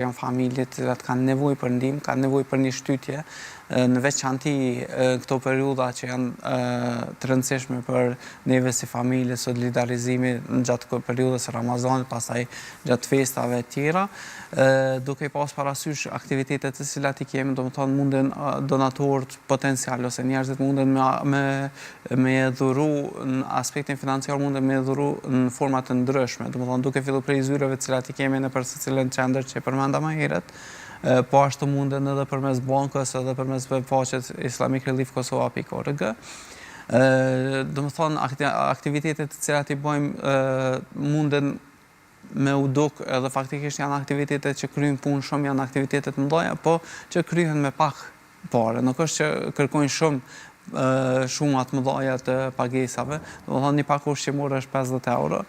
Janë familje të cilat kanë nevojë për ndihmë, kanë nevojë për një shtytje, në veçanti këto periudha që janë të rëndësishme për neve si familje, solidarizimi gjatë periudhës së Ramazanit, pastaj gjatë festave e tjera, duke i pas parasysh aktivitetet të cilat i kemi, domethënë munden donatorët potencial ose njerëzit munden me me dhuru në aspektin financiar munden me dhuru në forma të ndryshme, domethënë duke fillu prej zyreve të cilat i kemi nëpër secilën qendër që e përmenda më herët, po ashtu munden edhe përmes bankës edhe përmes webfaqes islamicreliefkosova.org. Domethënë aktivitetet të cilat i bëjmë munden me u duk edhe faktikisht janë aktivitete që kryjnë punë shumë, janë aktivitete të mëdha, po që kryhen me pak pare, nuk është që kërkojnë shumë shuma të mëdha të pagesave, domethënë një pako ushqimore është 50 euro,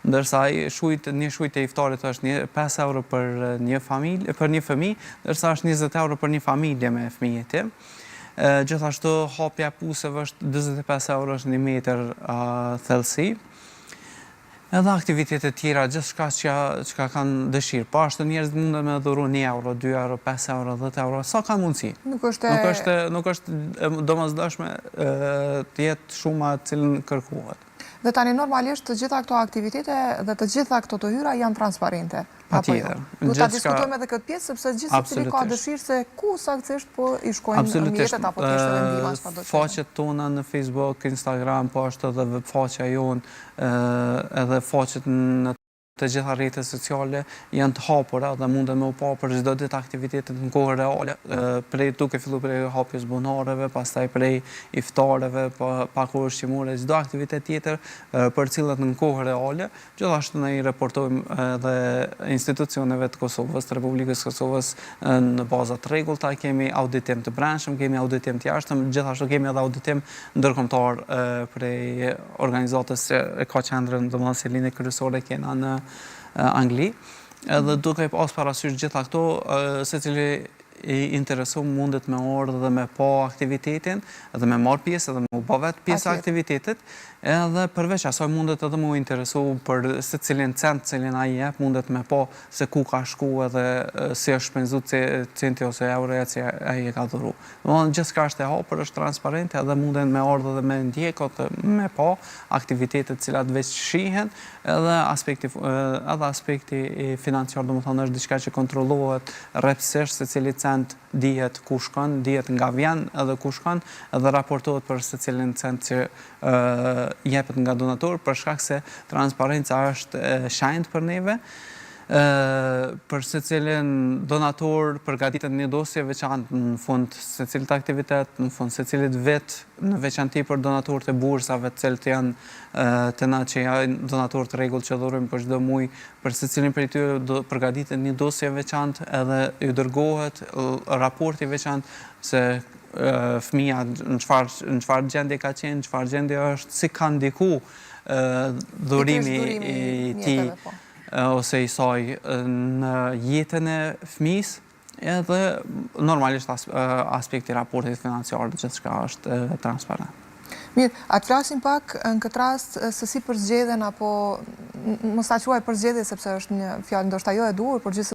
ndërsa shujt, një shujtë e iftarit është një 5 euro për një familje, për një fëmijë, ndërsa është 20 euro për një familje me fëmijë jetim. Gjithashtu hapja e puseve është 45 euro është një metër thellësi. Edhe aktivitete tjera, gjithçka që çka kanë dëshirë. Po ashtu njerëzit munden me dhuru 1 euro, 2 euro, 5 euro, 10 euro, sa kanë mundësi. Nuk është nuk është nuk është e domosdoshme të jetë shuma të cilën kërkohet. Dhe tani normalisht të gjitha këto aktivitete dhe të gjitha këto të hyra janë transparente. Apo jo. Duhet ta diskutojmë edhe këtë pjesë sepse gjithsecili ka dëshirë se ku saktësisht po i shkojnë mjetet apo thjesht edhe ndihma çfarëdo qoftë. Faqet tona në Facebook, Instagram, po ashtu edhe webfaqja jonë, edhe faqet në të gjitha rrjetet sociale janë të hapura dhe munden me u pa për çdo ditë aktivitetet në kohë reale, prej duke fillu prej hapjes bunareve, pastaj prej iftareve, pako ushqimore, çdo aktivitet tjetër përcillet në kohë reale, Gjithashtu ne i raportojmë edhe institucioneve të Kosovës, të Republikës së Kosovës në baza të rregullta, kemi auditim të brendshëm, kemi auditim të jashtëm, gjithashtu kemi edhe auditim ndërkombëtar prej organizatës që e ka qendrën, domethënë selinë kryesore kena në Angli. Edhe duke pas parasysh gjitha këto, secili i interesum mundet me ardhë dhe me pa aktivitetin dhe me marrë pjesë edhe me u ba vetë pjesë e aktivitetit edhe përveç asaj mundet edhe me u interesu për secilin cent cilin ai jep mundet me pa se ku ka shku edhe si është shpenzu centi ose euroja që ai e ka dhuru. Domethënë gjithçka është e hapur, është transparente edhe munden me ardhë edhe me ndjek ose me pa aktivitetet të cilat veç shihen Edhe aspekti edhe aspekti financiar domethënë është diçka që kontrollohet rreptësisht secili cent dihet ku shkon, dihet nga vjen edhe ku shkon edhe raportohet për secilin cent që jepet nga donatorë për shkak se transparenca është e shenjtë për neve. Për secilin donator përgatitet një dosje e veçantë në fund secilit aktivitet, në fund secilit vit, në veçanti për donatorët e bursave të cilët janë Te na që janë donatorë të rregullt që dhurojnë për çdo muaj, për secilin prej tyre do përgatitet një dosje e veçantë edhe ju dërgohet raporti i veçantë se fëmija në çfarë në çfarë gjendje ka qenë, në çfarë gjendje është, si ka ndiku dhurimi i tij po. ose i saj në jetën e fëmijës, Edhe normalisht aspekti i raportit financiar gjithçka është transparent. Mirë, a të flasim pak në këtë rast se si përzgjedhen apo mos ta quaj përzgjedhje sepse është një fjalë ndoshta jo e duhur, por gjithsesi.